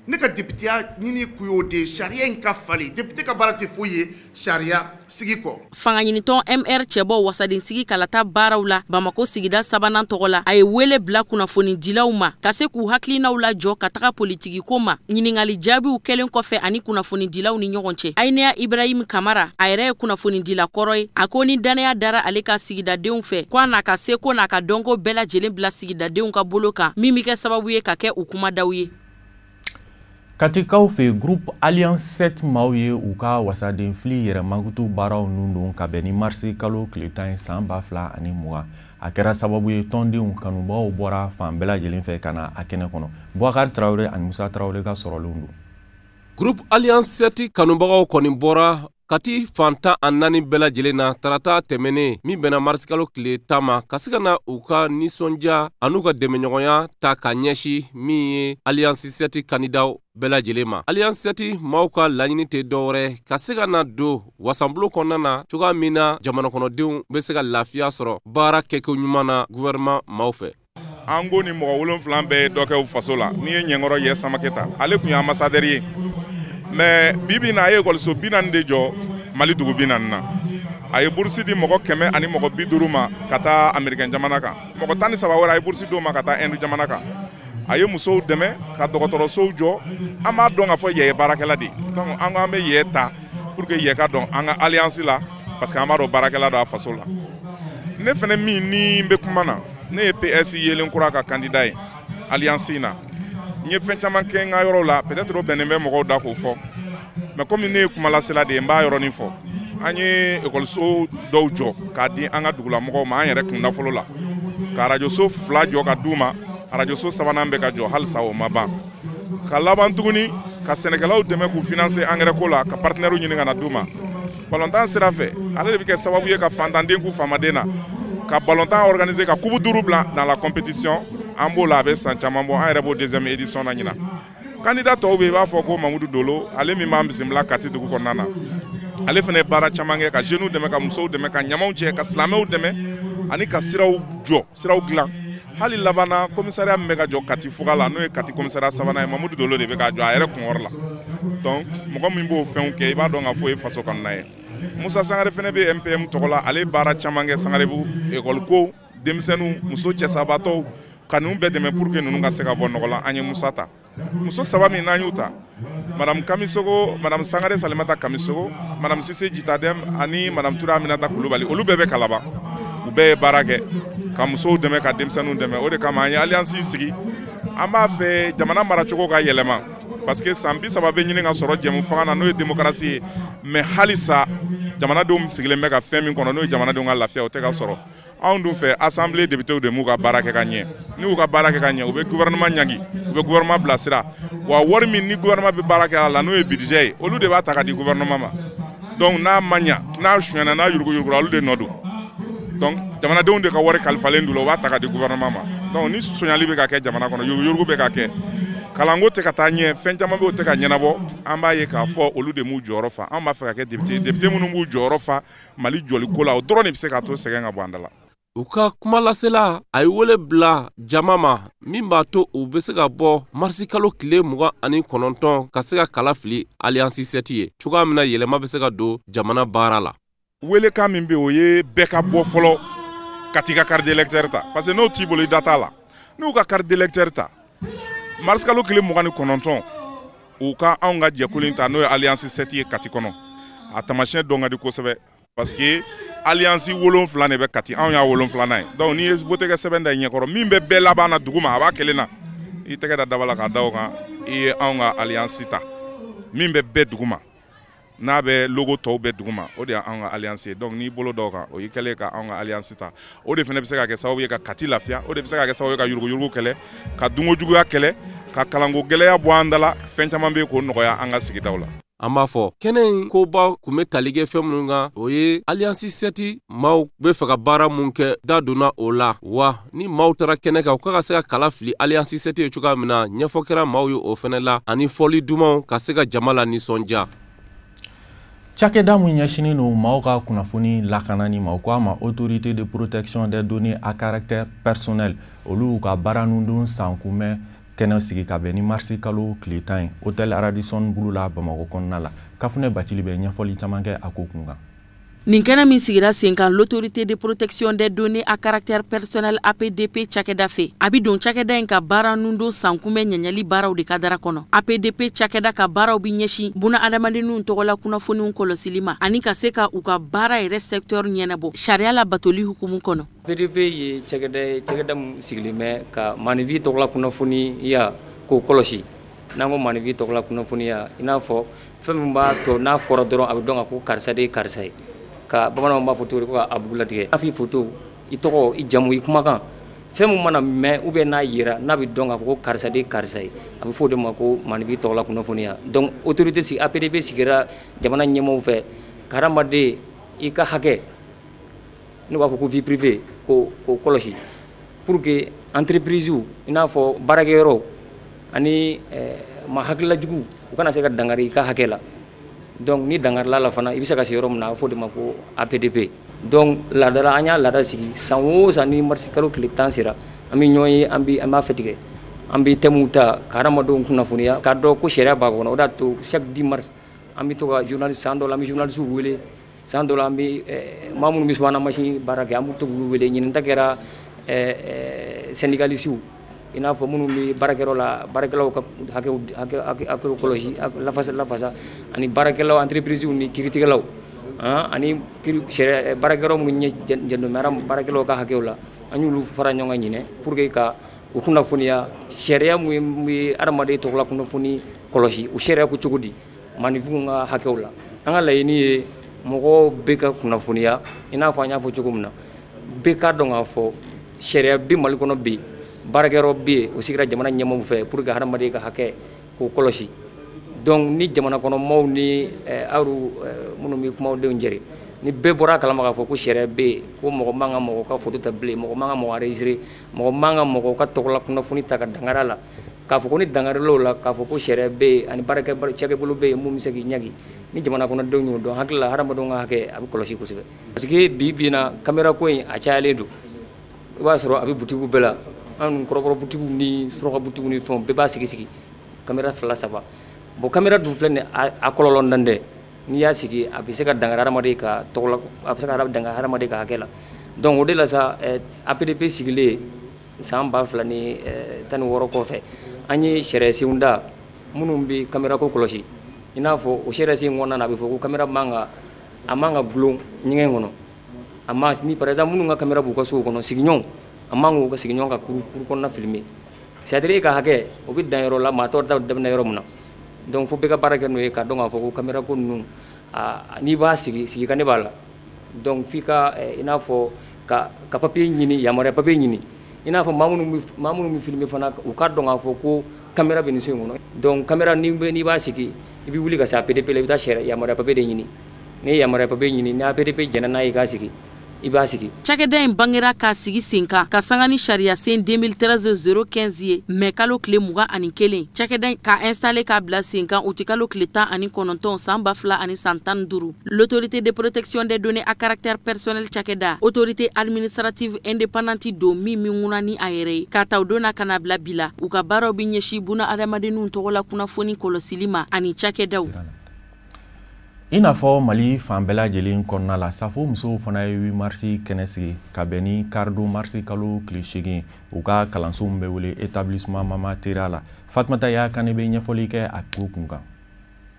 ne ka députéya ɲini kun y'o de ye, sariya in ka falen. Député ka baara tɛ foyi ye sariya sigi kɔ. Fangaɲinitɔn MR cɛbɔ wasadensigi kalata baaraw la Bamako sigida sabanan tɔgɔ la, a ye wele bila kunnafonidilaw ma ka se k'u hakilinaw lajɔ ka taga politikiko ma. Ɲiningali jaabiw kɛlen kɔfɛ ani kunnafonidilaw ni ɲɔgɔn cɛ, Ayineya Ibrahim Kamara, a yɛrɛ ye kunnafonidila kɔrɔ ye, a ko ni dannaya dara ale ka sigidadenw fɛ, ko a n'a ka seko n'a ka dɔnko bɛɛ lajɛlen bila sigidadenw ka bolo kan, min bɛ kɛ sababu ye ka kɛ u kumadaw ye. Katikaw fɛ, groupe Alliance 7 maaw ye u ka wasaden fili yɛrɛ mankutu baaraw nun don ka bɛn ni marisi kalo tile 10 ye san 2020. A kɛra sababu ye tɔndenw kanubagaw bɔra fan bɛɛ lajɛlen fɛ ka na a kɛnɛ kɔnɔ. Boubacar Traoré ani Musa Traoré ka sɔrɔlenw don. Groupe Alliance 7 kanubagaw kɔni bɔra Kati fan 14 bɛɛ lajɛlen na tarata tɛmɛnen min bɛnna marisikalo tile 10 ma, ka se ka na u ka nisɔndiya an'u ka dɛmɛɲɔgɔnya ta ka ɲɛsin min ye Alliance 7 kandidaw bɛɛ lajɛlen ma. Alliance 7 maaw ka laɲini tɛ dɔwɛrɛ ka se ka na don wasanbulon kɔnɔna na cogoya min na jamana kɔnɔdenw bɛ se ka lafiya sɔrɔ baara kɛko ɲuman na gouvernement maaw fɛ. An ko ni mɔgɔ 7 bɛɛ ye dɔ kɛ u faso la. N'i ye Ɲɛnkɔrɔ Yɛ Samakɛ ta, ale tun ye ambassadeur ye. Mais bi bi na, a ye ekɔliso 40 de jɔ Mali dugu 40 na. A ye bourse di mɔgɔ 100 ani mɔgɔ 50 ma ka taa Américain jamana kan. Mɔgɔ 13 wɛrɛ, a ye bourse d'o ma ka taa Inde jamana kan. A ye musow dɛmɛ ka dɔgɔtɔrɔsow jɔ. An b'a dɔn k'a fɔ Yɛ ye baarakɛla de ye. Donc an ko an bɛ Yɛ ta pour que Yɛ ka dɔn an ka alliance la, parce que an b'a dɔn baarakɛla don a faso la. Ne fɛnɛ min ni n bɛ kuma na, ne ye PS yelen kura ka candidat ye alliance in na. N ye fɛn caman kɛ n ka yɔrɔ la, peut-être o bɛnnen bɛ mɔgɔw da k'o fɔ, mais komi ne ye kumalasela de ye, n b'a yɔrɔnin fɔ. An ye ekɔliso dɔw jɔ k'a di an ka dugulamɔgɔw ma an yɛrɛ kun nafolo la, ka arajoso 2 jɔ ka d'u ma. Arajoso sabanan bɛ ka jɔ halisa, o ma ban. Ka laban tuguni ka sɛnɛkɛlaw dɛmɛ k'u financer engrais ko la, ka partenaires ɲini ka na d'u ma. Balontan sira fɛ, ale de bɛ kɛ sababu ye ka fantanden k'u faamaden na, ka balontan organiser, ka coupe 5 bila dans la compétition. An b'o la, a bɛ san caman bɔ, an yɛrɛ b'o deuxième édition na ɲinan. Candidat tɔw bɛ yen, i b'a fɔ ko Mamudu Dolo, ale min b'an bisimila Kati dugu kɔnɔna na, ale fana ye baara caman kɛ ka jeunes dɛmɛ, ka musow dɛmɛ, ka ɲamaw cɛ, ka silamɛw dɛmɛ ani ka siraw jɔ, siraw dilan. Hali laban na, commissariat min bɛ ka jɔ Kati fuga la, n'o ye Kati commissariat sabanan ye, Mamudu Dolo de bɛ ka jɔ a yɛrɛ kunkɔrɔ la. Donc mɔgɔ min b'o fɛnw kɛ, i b'a dɔn k'a fɔ o ye faso kɔnɔna ye. Musa Sangare fana bɛ MPM tɔgɔ la. Ale ye baara caman kɛ Sangarebugu, école ko, denmisɛnninw, muso cɛsabatɔw, ka ninnu bɛɛ dɛmɛ pour que ninnu ka se ka bɔ nɔgɔ la. An ye Musa ta. Muso 3 min n'an y'u ta, madame Kamisogo, madame Sangare Salimata Kamisogo, madame Sise Jitadem ani madame Ture Aminata Kulubali, olu bɛɛ bɛ Kalaban. U bɛɛ ye baara kɛ ka musow dɛmɛ, ka denmisɛnninw dɛmɛ. O de kama an ye alliance sigi. An b'a fɛ jamana maracogo ka yɛlɛma, parce que san 30 bɛ ɲini ka sɔrɔ jɛmu fanga na, n'o ye démocratie ye, mais halisa jamanadenw sigilen bɛ ka fɛn min kɔnɔ, n'o ye jamanadenw ka lafiya, o tɛ ka sɔrɔ. Anw dun fɛ, assemblée députés de m'u ka baara kɛ ka ɲɛ. N'u ka baara kɛ ka ɲɛ, u bɛ gouvernement ɲangi, u bɛ gouvernement bilasira. Wa wari min ni gouvernement bɛ baara kɛ a la, n'o ye budget ye, olu de b'a ta ka di gouvernement ma. Donc n'a ma ɲa, n'a sonyana, n'a yuruguyurugura, olu de nɔ don. Donc jamanadenw de ka wari kalifalen d'u la, u b'a ta ka di gouvernement ma. Donc ni sonyali bɛ ka kɛ jamana kɔnɔ, yuruguyurugu bɛ ka kɛ, kalanko tɛ ka taa ɲɛ, fɛn caman bɛ, o tɛ ka ɲɛnabɔ, an b'a ye k'a fɔ olu de m'u jɔyɔrɔ fa. An b'a fɛ ka kɛ député, député minnu b'u jɔyɔrɔ fa Mali jɔliko la, o dɔrɔn de bɛ se k'a to sɛgɛn ka bɔ an da la. U ka kumalasela, a ye wele bila jama ma min b'a to u bɛ se ka bɔ marisikalo tile 29 ka se ka kala fili Alliance 7 ye, cogoya min na yɛlɛma bɛ se ka don jamana baara la. Welekan min bɛ, o ye bɛɛ ka bɔ fɔlɔ ka t'i ka carte d'électeur ta, parce que n'o t'i bolo, i da t'a la. N'u ka carte d'électeur ta marisikalo tile 29, u ka anw ka jɛkulu in ta, n'o ye Alliance 7 ye Kati kɔnɔ. A taamasiyɛn dɔn ka di kosɛbɛ, parce que alliance 7 de bɛ Kati, anw y'a 7nan ye. Donc n'i ye vote kɛ sɛbɛn da i ɲɛkɔrɔ, min bɛ bɛɛ laban na dugu ma, a b'a kelen na, i tɛgɛ da daba la k'a da o kan, i ye anw ka alliance ta. Min bɛ bɛɛ dugu ma, n'a bɛ logo tɔw bɛɛ dugu ma, o de y'anw ka alliance ye. Donc n'i bolo da o kan, o y'i kɛlen ka anw ka alliance ta. O de fana bɛ se ka kɛ sababu ye ka Kati lafiya, o de bɛ se ka kɛ sababu ye ka yuruguyurugu kɛlɛ, ka dunkojuguya kɛlɛ, ka kalanko gɛlɛya bɔ an da la, fɛn caman bɛ yen k'o nɔgɔya an ka sigidaw la. An b'a fɔ kɛnɛ in koba kun bɛ tali kɛ fɛn minnu kan, o ye Alliance 7 maaw bɛ fɛ ka baara mun kɛ, da donna o la. Wa ni maaw taara kɛnɛ kan, u ka se ka kala fili Alliance 7 ye cogoya min na, ɲɛfɔ kɛra maaw ye o fɛnɛ la, ani fɔli dumanw ka se ka jama la nisɔndiya. Cakɛda mun ɲɛsinnen don maaw ka kunnafoni lakanani ma, u ko a ma Autorité de protection des données à caractère personnel, olu y'u ka baara nundon san kunbɛn kɛnɛ sigi ka bɛn ni marisi kalo tile 10 ye hôtel Radisson Blu la Bamakɔ kɔnɔna la. Kafunɛ Bacili bɛ ɲɛfɔli caman kɛ a ko kun kan. Nin kɛnɛ min sigira sen kan l'Autorité de protection des données à caractère personnel APDP cakɛda fɛ, a bɛ don cakɛda in ka baara nundon san kunbɛn ɲɛɲɛli baaraw de ka dara kɔnɔ. APDP cakɛda ka baaraw bɛ ɲɛsin buna adamadenninw tɔgɔla kunnafoniw kɔlɔsili ma ani ka se ka u ka baara yɛrɛ secteur ɲɛnabɔ sariya la batoli hukumu kɔnɔ. APDP ye cakɛda ye, cakɛda min sigilen bɛ ka maaninfin tɔgɔla kunnafoniya k'o kɔlɔsi. N'an ko maaninfin tɔgɔla kunnafoniya, i n'a fɔ fɛn min b'a to n'a fɔra dɔrɔn a bɛ dɔn ka ko karisa de ye karisa ye. Ka bamananw b'a fɔ cogo di ko a bugulatigɛ. N'a fɔ i photo, i tɔgɔ, i jamu, i kumakan, fɛn min mana mɛn ou bien n'a yera n'a bɛ dɔn k'a fɔ ko karisa de ye karisa ye, a bɛ fɔ o de ma ko maaninfin tɔgɔla kunnafoniya. Donc autorité sigi APDP sigira jamana ɲɛmaaw fɛ ka hadamaden i ka hakɛ, n'u b'a fɔ ko vie privée, k'o kɔlɔsi pour que entreprise, i n'a fɔ baarakɛyɔrɔ ani maa hakililajugu, u kana se ka dankari i ka hakɛ la. Donc ni dangarila la fana, i bɛ se ka se yɔrɔ min na, a bɛ fɔ o de ma ko APDP. Donc laadala, an y'a laada sigi san o san ni marisi kalo tile 10 sera, an bɛ ɲɔgɔn ye, an b'a fɛ tigɛ, an bɛ thèmes ta ka hadamadenw kunnafoniya k'a dɔn ko sariya b'a kɔnɔ. O de y'a to chaque 10 mars an bɛ to ka journaliste, san dɔw la an bɛ journaliste wele, san dɔw la an bɛ maa minnu bɛ subahana mansin baara kɛ, an bɛ to k'olu wele. Ɲininta kɛra syndicalistes, i n'a fɔ minnu bɛ baarakɛyɔrɔ la, baarakɛlaw ka hakɛw kɔlɔsi, lafasa, ani baarakɛlaw, entreprises ni kiiritigɛlaw, ani baarakɛyɔrɔ minnu ɲɛ jɛndon bɛ baarakɛlaw ka hakɛw la, an y'olu fara ɲɔgɔn kan ɲinɛ pour que ka u kunnafoniya sariya mun ye hadamaden tɔgɔla kunnafoni kɔlɔsi, o sariya ko cogo di maaninfinw ka hakɛw la. An ka laɲini ye mɔgɔw bɛɛ ka kunnafoniya, i n'a fɔ an y'a fɔ cogo min na, bɛɛ k'a dɔn k'a fɔ sariya bɛ Mali kɔnɔ bi, baarakɛyɔrɔ bɛ yen, o sigira jamana ɲɛmaaw fɛ pour que hadamaden ka hakɛ k'o kɔlɔsi. Donc ni jamana kɔnɔmaw ni aw minnu bɛ kumaw denw jɛri, ni bɛɛ bɔra a kalama k'a fɔ ko sariya bɛ yen, ko mɔgɔ man ka mɔgɔ ka photo ta bilen, mɔgɔ man ka mɔgɔ enregistrer, mɔgɔ man ka mɔgɔ ka tɔgɔla kunnafoni ta ka dankari a la, k'a fɔ ko ni dankaril'o la, k'a fɔ ko sariya bɛ yen ani cakɛbolo bɛ yen mun bɛ se k'i ɲangi, ni jamana kɔnɔdenw y'o dɔn, hakili la hadamadenw ka hakɛ a bɛ kɔlɔsi kosɛbɛ. Parce que bi bi in na caméra ko in a cayalen don, i b'a sɔrɔ a bɛ butigiw bɛɛ la, an kɔrɔbɔrɔ butigiw ni suraka butigiw ni fɛnw bɛɛ b'a sigi caméra 2 3. Bon caméra dun filɛ nin ye, a kɔlɔlɔ dan tɛ, n'i y'a sigi a bɛ se ka dankari hadamaden ka tɔgɔ la, a bɛ se ka dankari hadamaden ka hakɛ la. Donc o de la sa APDP sigilen san 2016 kɔfɛ, an ye sariya senw da minnu bɛ caméra ko kɔlɔsi. I n'a fɔ o sariya sen kɔnɔna na, a bɛ fɔ ko caméra man ka, a man ka gulon ɲɛgɛn kɔnɔ, a ma ni par exemple minnu ka caméra b'u ka sow kɔnɔ, sigiɲɔgɔnw, a man k'u ka sigiɲɔgɔn ka kuru kɔnɔna filmer. C'est à dire e ka hakɛ o bɛ dan yɔrɔ la, maa tɔw ta daminɛ yɔrɔ min na. Donc fo bɛɛ ka baara kɛ n'o ye, k'a dɔn k'a fɔ ko caméra ko ninnu, n'i b'a sigi ka ne b'a la. Donc f'i ka i n'a fɔ ka papier ɲini, yamaruya papier ɲini, i n'a fɔ maa minnu bɛ filmer fana, u k'a dɔn k'a fɔ ko caméra bɛ nin so in kɔnɔ. Donc caméra n'i b'a sigi, i bɛ wuli ka se APDP la, i bɛ taa yamaruya papier de ɲini. N'i ye yamaruya papier ɲini, ni APDP jɛnna n'a ye i k'a sigi, i b'a sigi. Cakɛda in bangera k'a sigi sen kan ka sanga ni sariya sen 2013-015 ye mɛ kalo tile 21. Cakɛda in ka installé k'a bila sen kan uti kalo tile 19 san 2015. L'Autorité de protection des données à caractère personnel cakɛda, autorité administrative indépendante don min ŋuna ni a yɛrɛ ye, k'a ta o don na ka na bila bi la, u ka baaraw bɛ ɲɛsin buna adamadenninw tɔgɔla kunnafoni kɔlɔsili ma ani cakɛdaw. I n'a fɔ Mali fan bɛɛ lajɛlen kɔnɔna la, Safo musow fana ye 8 marisi kɛnɛ sigi ka bɛn ni karidon marisi kalo tile 8, u ka kalanso min bɛ wele établissement Mama Tera la. Fatumata Yaya Kane bɛ ɲɛfɔli kɛ a ko kun kan.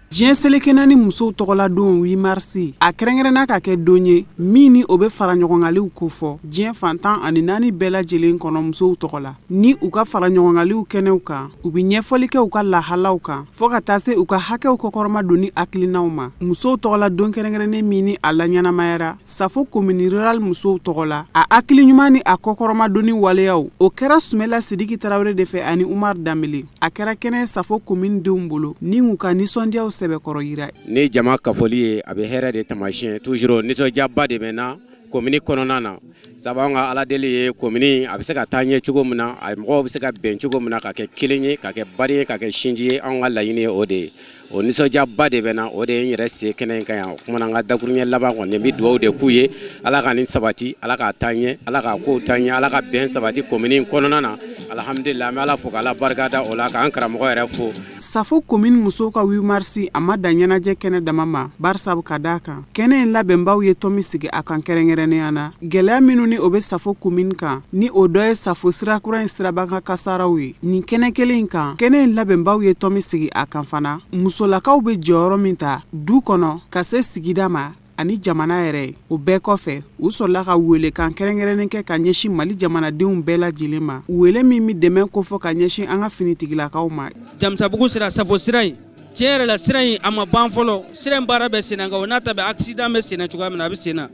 Diɲɛ seleke naani musow tɔgɔla don 8 marisi, a kɛrɛnkɛrɛnna ka kɛ don ye min ni o bɛ fara ɲɔgɔnkaliw kofɔ diɲɛ fan 14 bɛɛ lajɛlen kɔnɔ musow tɔgɔ la. Ni u ka fara ɲɔgɔnkaliw kɛnɛw kan, u bɛ ɲɛfɔli kɛ u ka lahalaw kan fɔɔ ka taa se u ka hakɛw kɔkɔrɔma donni hakilinaw ma. Musow tɔgɔla don kɛrɛnkɛrɛnnen min ni a laɲɛnamayara Safo commune rurale musow tɔgɔ la, a hakili ɲuman ni a kɔkɔrɔma donni waleyaw, o kɛra Sumela Sidiki Tarawele de fɛ ani Umar Danbele. A kɛra kɛnɛ Safo commune denw bolo ni u ka nisɔndiyaw sɛbɛkɔrɔ yira. Ni jama kafoli ye, a bɛ hɛrɛ de taamasiyɛn. Toujours nisɔndiyaba de bɛ na komini kɔnɔna na, sabu an ka Ala deli ye komini a bɛ se ka taa ɲɛ cogo min na, a mɔgɔw bɛ se ka bɛn cogo min na, ka kɛ kelen ye, ka kɛ baden ye, ka kɛ sinji ye. Anw ka laɲini ye o de ye. O nisɔndiyaba de bɛ na, o de ye n yɛrɛ se kɛnɛ in kan yan. O kumana, n ka dakuruɲɛ laban kɔni, n bɛ dugawu de k'u ye: Ala ka nin sabati, Ala k'a taa ɲɛ, Ala k'a kow taa ɲɛ, Ala ka bɛn sabati komini kɔnɔna na. Alhamdulillah, an bɛ Ala fo k'Ala barikada o la, k'an karamɔgɔ yɛrɛ fo. Safo komini musow ka 8 mars, a ma dan ɲɛnajɛ kɛnɛ dama ma, barisabu ka d'a kan kɛnɛ in labɛnbaw ye tɔn min sigi a kan, kɛrɛnkɛrɛnnenya na gɛlɛya minnu ni o bɛ Safo komini kan, ni o dɔ ye Safo sirakura in sirabakan kasaraw ye. Nin kɛnɛ kelen in kan, kɛnɛ in labɛnbaw ye tɔn min sigi a kan fana, musolakaw bɛ jɔyɔrɔ min ta du kɔnɔ ka se sigida ma ani jamana yɛrɛ. O bɛɛ kɔfɛ, u sɔrɔla ka welekan kɛrɛnkɛrɛnnen kɛ ka ɲɛsin Mali jamanadenw bɛɛ lajɛlen ma, wele min bɛ dɛmɛ kofɔ ka ɲɛsin an ka finitigilakaw ma. Jamisabugu sira, Safo sira in, tiɲɛ yɛrɛ la, sira in a ma ban fɔlɔ. Sira in baara bɛ senna, nka o n'a ta bɛɛ, accident bɛ senna cogoya min na, a bɛ senna.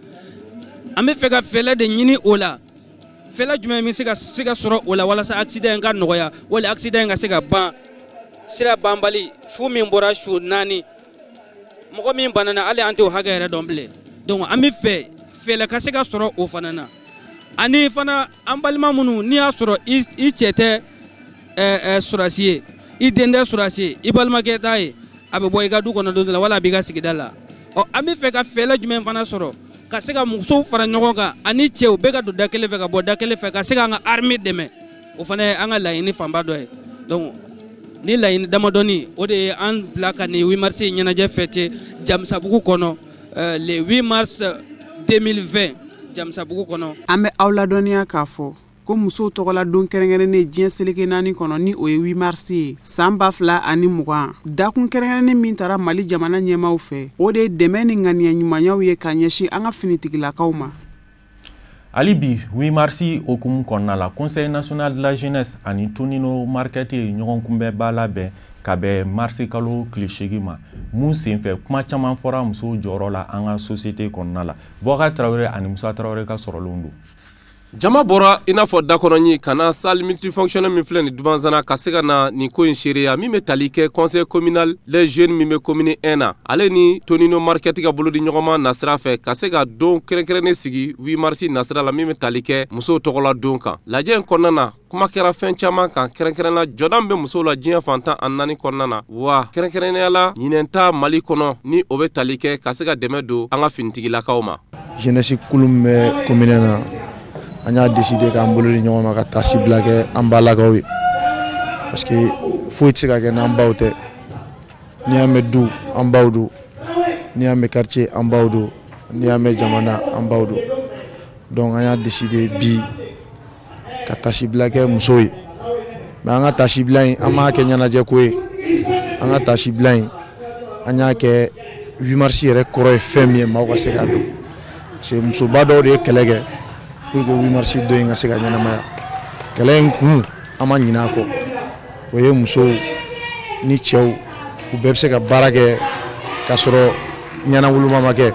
An bɛ fɛ ka fɛɛrɛ de ɲini o la. Fɛɛrɛ jumɛn bɛ se ka sɔrɔ o la walasa accident in ka nɔgɔya, wali accident in ka se ka ban? Sira banbali, su min bɔra, su naani, mɔgɔ min banana, hali an t'o hakɛ yɛrɛ dɔn bilen. Donc an bɛ fɛ fɛɛrɛ ka se ka sɔrɔ o fana na. Ani fana, an balima minnu n'i y'a sɔrɔ i cɛ tɛ sɔrɔdasi ye, i den tɛ sɔrɔdasi ye, i balimakɛ t'a ye, a bɛ bɔ i ka du kɔnɔ don dɔ la, wala a b'i ka sigida la. Ɔ, an bɛ fɛ ka fɛɛrɛ jumɛn fana sɔrɔ ka se ka musow fara ɲɔgɔn kan ani cɛw bɛɛ ka don da kelen fɛ, ka bɔ da kelen fɛ, ka se k'an ka armée dɛmɛ? O fana ye an ka laɲini fanba dɔ ye. Donc ni laɲini damadɔni, o de ye an bila ka nin 8 mars ɲɛnajɛ fêter Jamisabugu kɔnɔ, le 8 mars 2020, Jamisabugu kɔnɔ. An bɛ aw ladɔnniya k'a fɔ ko musow tɔgɔla don kɛrɛnkɛrɛnnen diɲɛ seleke naani kɔnɔ, ni o ye 8 mars ye san 2020, dakun kɛrɛnkɛrɛnnen min taara Mali jamana ɲɛmaw fɛ, o de ye dɛmɛ ni ŋaniya ɲumanyaw ye ka ɲɛsin an ka finitigilakaw ma. Hali bi 8 mars hukumu kɔnɔna la, Conseil national de la jeunesse ani Tonino Market ye ɲɔgɔn kunbɛnba labɛn ka bɛn marisi kalo tile 8 ma, mun senfɛ kuma caman fɔra musow jɔyɔrɔ la an ka société kɔnɔna la. Bɔkari Tarawele ani Musa Tarawele ka sɔrɔlenw don. Jama bɔra i n'a fɔ dakɔnɔɲi ka na salle multifonctionnelle min filɛ nin Dumanzana, ka se ka na nin ko in seereya min bɛ tali kɛ conseil communal les jeunes min bɛ commune 1 na, ale ni Tonino Market ka bolodi ɲɔgɔnma nasira fɛ, ka se ka don kɛrɛnkɛrɛnnen sigi 8 mars nasira la, min bɛ tali kɛ musow tɔgɔla don kan. Lajɛ in kɔnɔna na, kuma kɛra fɛn caman kan, kɛrɛnkɛrɛnna jɔda bɛ musow la diɲɛ fantan ani naani kɔnɔna na, wa kɛrɛnkɛrɛnnenya la ɲinɛn ta Mali kɔnɔ, ni o bɛ tali kɛ ka se ka dɛmɛ don an ka finitigilakaw ma. Jeunesse kulu min bɛ commune na, an y'a décidé k'an bolo di ɲɔgɔn ma ka taasibila kɛ an balakaw ye, parce que foyi tɛ se ka kɛ n'an baw tɛ. N'i y'a mɛn du, an baw don. N'i y'a mɛn quartier, an baw don. N'i y'a mɛn jamana, an baw don. Donc an y'a décidé bi ka taasibila kɛ musow ye. Mais an ka taasibila in, an m'a kɛ ɲɛnajɛ ko ye. An ka taasibila in, an y'a kɛ 8 mars yɛrɛ kɔrɔ ye fɛn min ye, maaw ka se k'a dɔn, parce que musoba dɔw de ye kɛlɛ kɛ pour que 8 mars don in ka se ka ɲɛnamaya. Kɛlɛ in kun, an ma ɲinɛ a kɔ, o ye musow ni cɛw, u bɛɛ bɛ se ka baara kɛ k'a sɔrɔ ɲɛnawoloma ma kɛ.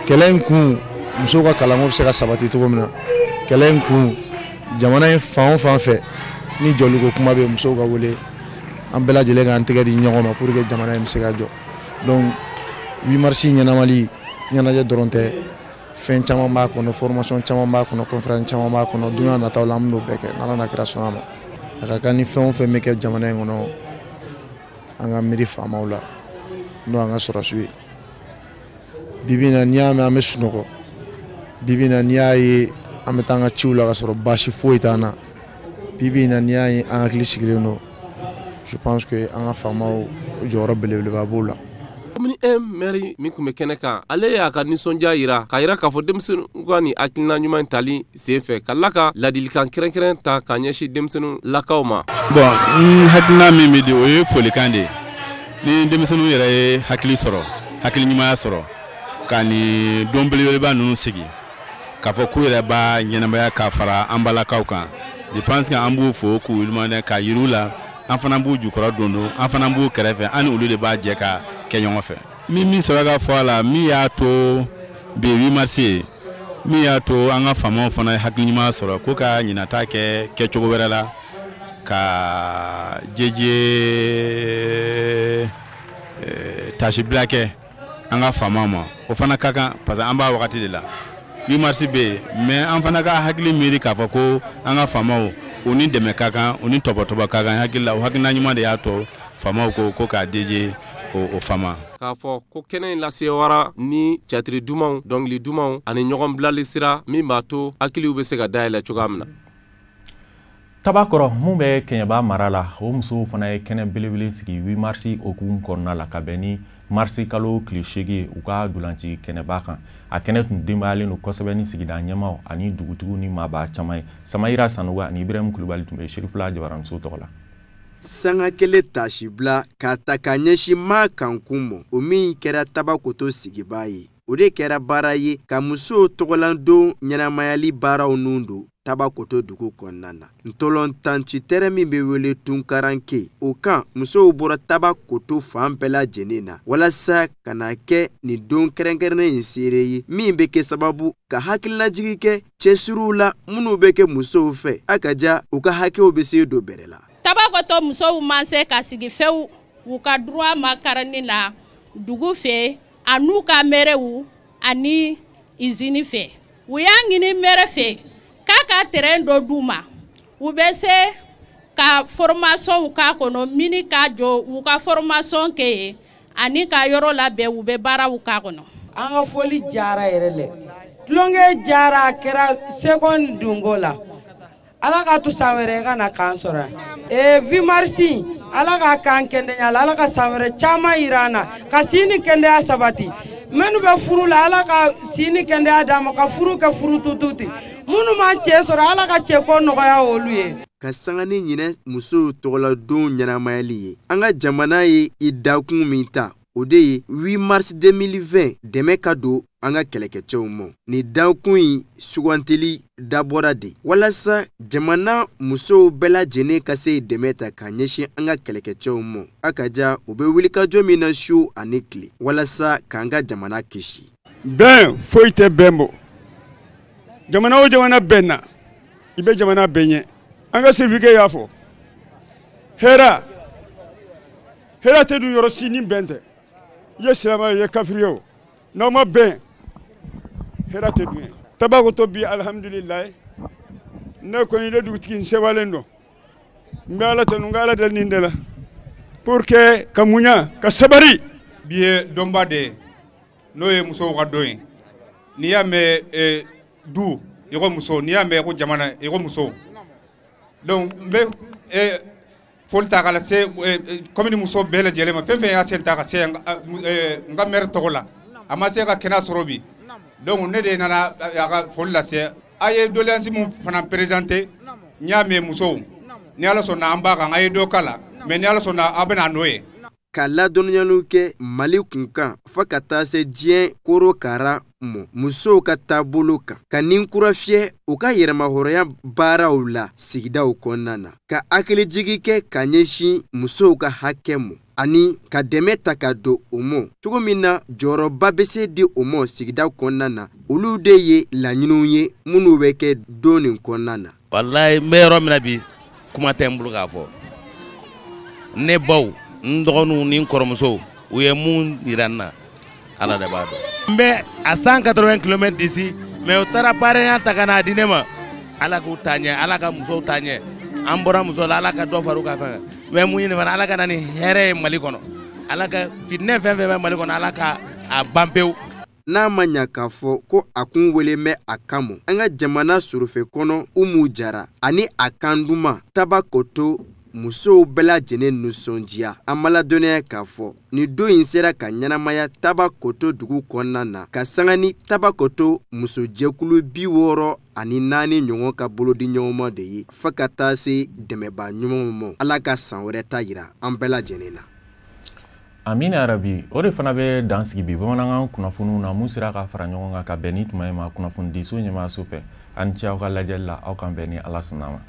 Kɛlɛ in kun, musow ka kalanko bɛ se ka sabati cogo min na. Kɛlɛ in kun, jamana in fan o fan fɛ ni jɔliko kuma bɛ, musow ka wele, an bɛɛ lajɛlen k'an tɛgɛ di ɲɔgɔn ma pour que jamana in bɛ se ka jɔ. Donc 8 mars ɲɛnamali, ɲɛnajɛ dɔrɔn tɛ, fɛn caman b'a kɔnɔ, formation caman b'a kɔnɔ, conférence caman b'a kɔnɔ. Don n'a nataw la, an bɛn'o bɛɛ kɛ n'Ala n'a kira sɔnna ma. A ka kan ni fɛn o fɛn bɛ kɛ jamana in kɔnɔ, an ka miiri faamaw la, n'o y'an ka sɔrɔdasiw ye. Bi bi in na, n'i y'a mɛn an bɛ sunɔgɔ, bi bi in na, n'i y'a ye an bɛ taa an ka ciw la ka sɔrɔ baasi foyi t'an na, bi bi in na, n'i y'a ye an hakili sigilen don, je pense que an ka faamaw jɔyɔrɔ belebeleba b'o la. Commune 1 maire min tun bɛ kɛnɛ kan, ale y'a ka nisɔndiya yira k'a yira k'a fɔ denmisɛnninw ka nin hakilina ɲuman tali sen fɛ, ka tila ka ladilikan kɛrɛnkɛrɛn ta k'a ɲɛsin denmisɛnnin lakaw ma. Bon, n hakilina min bɛ di, o ye folikan de ye. Ni denmisɛnninw yɛrɛ ye hakili sɔrɔ, hakili ɲumanya sɔrɔ ka nin don belebeleba ninnu sigi k'a fɔ k'u yɛrɛ b'a ɲɛnamaya ka fara an balakaw kan, je pense que an b'u fo k'u waleɲuman k'a yir'u la. An fana b'u jukɔrɔ don don, an fana b'u kɛrɛfɛ, an ni olu de b'a jɛ ka kɛ ɲɔgɔn fɛ. Min sɔrɔ ka fɔ a la, min y'a to bi 8 mars ye, min y'a to an ka faamaw fana ye hakili ɲuman sɔrɔ ko ka ɲinata kɛ kɛcogo wɛrɛ la ka jeje. tasibila kɛ an ka faamaw ma, o fana ka kan parce que an b'a wagati de la. 8 mars bɛ yen, mais an fana ka hakili miiri k'a fɔ ko an ka faamaw u ni dɛmɛ ka kan, u ni tɔbɔtɔbɔ ka kan. Hakili la, o hakilina ɲuman de y'a to faamaw ko k'a DG o fama. K'a fɔ ko kɛnɛ in lasewara ni théâtre dumanw, dɔnkili dumanw ani ɲɔgɔn bilali sira min b'a to hakiliw bɛ se ka dayɛlɛ cogoya min na. Tabakɔrɔ mun bɛ Kɛɲɛba mara la, o musow fana ye kɛnɛ belebele sigi 8 mars hukumu kɔnɔna la ka bɛn ni mars kalo tile 8 u ka dolanci kɛnɛba kan. A kɛnɛ tun denbayalen don kosɛbɛ ni sigida ɲɛmaaw ani dugutigiw ni maaba caman ye. Samayira Sanogo ani Ibrahim Kulubali tun bɛ Serifula jabaramuso tɔgɔ la. Sanga kelen tasibila k'a ta k'a ɲɛsin maa kankun ma, o min kɛra Tabakoto sigibaa ye, o de kɛra baara ye ka musow tɔgɔlandon ɲɛnamayali baaraw nun don Tabakoto dugu kɔnɔna na. Ntolɔntanci tɛrɛn min bɛ wele Tunkaranke, o kan musow bɔra Tabakoto fan bɛɛ lajɛlen na walasa ka na kɛ nin don kɛrɛnkɛrɛnnen in seere ye, min bɛ kɛ sababu ka hakilinajigi kɛ cɛsiriw la minnu bɛ kɛ musow fɛ, a ka ja u ka hakɛw bɛ se don bɛrɛ la. Tabakoto musow man se ka sigi fewu u ka droit makaranni la dugu fɛ an'u ka mɛrɛw ani izini fɛ. U y'a ɲini mɛrɛ fɛ k'a ka terrain dɔ d'u ma, u bɛ se ka formation k'a kɔnɔ, mini k'a jɔ u ka formation kɛ yen ani ka yɔrɔ labɛn u bɛ baaraw k'a kɔnɔ. An ka foli jara yɛrɛ lɛ, tulonkɛ jara a kɛra seconde dungo la. Ala ka to san wɛrɛ ka na k'an sɔrɔ yan. 8 mars Ala ka k'an kɛnɛya la, Ala ka san wɛrɛ caman yira an na, ka si ni kɛnɛya sabati. Minnu bɛ furu la, Ala ka si ni kɛnɛya d'an ma, ka furu kɛ furu tutu ten. Minnu m'an cɛ sɔrɔ, Ala ka cɛko nɔgɔya olu ye. Ka sanga ni ɲinɛ musow tɔgɔladon ɲɛnamayali ye, an ka jamana ye i dakun min ta, o de ye 8 mars 2020 dɛmɛ ka don an ka kɛlɛkɛcɛw ma. Nin dakun in sugantili dabɔra de walasa jamana musow bɛɛ lajɛlen ka se dɛmɛ ta ka ɲɛsin an ka kɛlɛkɛcɛw ma, a ka ja u bɛ wulikajɔ min na su ani tile walasa k'an ka jamana kisi. Bɛn foyi tɛ bɛn bɔ, jamana o jamana bɛn na, i bɛ jamana bɛn ɲɛ. An ka sirifikɛ y'a fɔ, hɛrɛ hɛrɛ tɛ dun yɔrɔ si ni bɛn tɛ. I ye silamɛ ye, i ye kafiri ye o, n'aw ma bɛn hɛrɛ tɛ dun ye. Tabakoto bi alihamudulilayi, ne kɔni ne dugutigi n sewalen don, n bɛ Ala tanu, n ka Ala deli nin de la pour que ka muɲa ka sabari. Bi ye donba de ye, n'o ye musow ka don ye. N'i y'a mɛn du i ko muso, n'i y'a mɛn ko jamana i ko muso. Donc n bɛ foli ta k'a lase commune muso bɛɛ lajɛlen ma, fɛn fɛn y'a sen ta ka se n ka maire tɔgɔ la, a ma se ka kɛnɛ sɔrɔ bi. Donc ne de nana a ka foli lase. A ye doléance mun fana présenté, n y'a mɛn musow, ni Ala sɔnna an b'a kan, a ye dɔ k'a la, mais ni Ala sɔnna a bɛna n'o ye. Ka ladɔnniyaliw kɛ Mali kunkan fo ka taa se diɲɛ korokara ma musow ka taabolo kan, ka nin kura fiyɛ u ka yɛrɛmahɔrɔnya baaraw la sigidaw kɔnɔna na, ka hakilijigi kɛ ka ɲɛsin musow ka hakɛ ma ani ka dɛmɛ ta ka don u ma cogo min na jɔyɔrɔba bɛ se di u ma sigida kɔnɔna na. Olu de ye laɲiniw ye minnu bɛ kɛ don nin kɔnɔna na. Walayi n bɛ yɔrɔ min na bi, kuma tɛ n bolo k'a fɔ. Ne baw, n dɔgɔninw ni n kɔrɔmusow, u ye mun yira n na, Ala de b'a dɔn. N bɛ à 180 km d'ici, mais u taara parrainage ta ka n'a di ne ma. Ala k'u taa ɲɛ, Ala ka musow taa ɲɛ. An bɔra muso la, Ala ka dɔ far'u ka fɛn kan. N bɛ mun ɲini fana, Ala ka na ni hɛrɛ ye Mali kɔnɔ. Ala ka fitinɛ fɛn fɛn bɛ Mali kɔnɔ, Ala ka a ban pewu. N'a ma ɲa k'a fɔ ko a kun wele bɛ a kama, an ka jamana sorofe kɔnɔ Umu Jara ani a kan duman Tabakoto musow bɛɛ lajɛlen nisɔndiya. An ma ladɔnniya k'a fɔ nin don in sera ka ɲɛnamaya Tabakoto dugu kɔnɔna na, ka sanga ni Tabakoto musojɛkulu 64 ɲɔgɔn ka bolodi ɲɔgɔnma de ye, fo ka taa se dɛmɛba ɲumanw ma. Ala ka san wɛrɛ ta yira an bɛɛ lajɛlen na. Amina yarabi. O de fana bɛ dan sigi bi bamanankan kunnafoniw na mun sera ka fara ɲɔgɔn kan ka bɛn ni tuma in ma kunnafonidiso ɲɛmaayaso fɛ. An ni ce aw ka lajɛli la, aw kan bɛn ni Ala sɔnna ma.